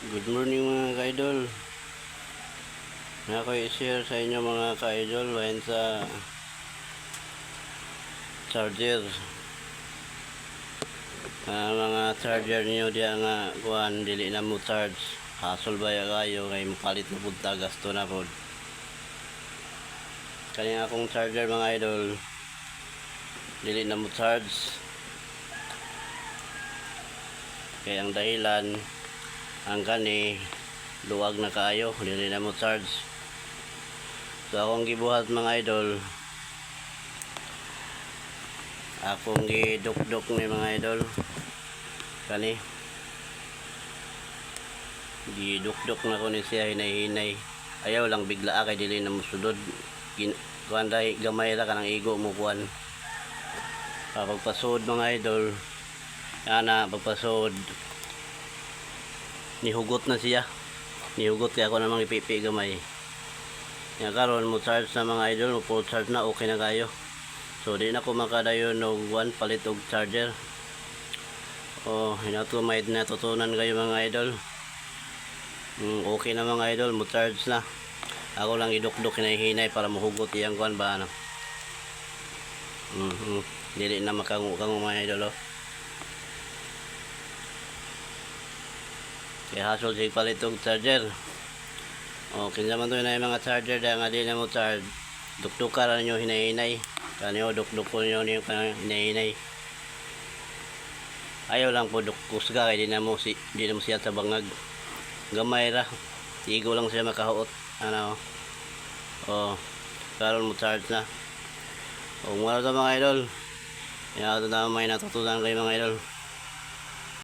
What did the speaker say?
Good morning, mga ka-idol. Na ako i-share sa inyo, mga ka-idol, bahin sa charger. Mga charger niyo diya nga kuan dili na mo charge. Hasol ba ya kayo kay mopalit na pud ta, gasto na pod. Kani akong charger, mga idol, dili na mo charge. Kay ang dahilan, ang kani luwag na kaayo, dili na mo charge. So akong gibuhat, mga idol, akong gidukduk ni, mga idol, kani gidukduk na ko ni siya hinay-hinay. Ayaw lang bigla kay dili na mo sudod. Kuan dai, gamay ra kanang igo mo kuan. Pagpasud, mga idol, ana, pagpasud nihugot na siya, nihugot kaya ako namang ipipi gamay. Ya karon mo charge na, mga idol, mo full charge na, okay na kayo. So di na ko makadayon og one palit og charger. Oh, hinato may natutunan kayo, mga idol. Okay na, mga idol, mo charge na. Ako lang idukduk hinay-hinay para mohugot iyang kuan ba ano. Dili na makangu-kangu, mga idol, oh. Kaya hasol sig palit og charger. O, kinsa man to na yung mga charger da nga di na mo charge. Dukduka ra ninyo hinay-hinay. Kanyo dukduk ko ninyo niyo hinay-hinay. Ayaw lang po kusga kay di na mo siya sa bangag. Gamay ra. Igo lang siya makahuot. Ano? Oh, karon mo charge na. O, mura sa mga idol. Yan na may natutunan kayo, mga idol.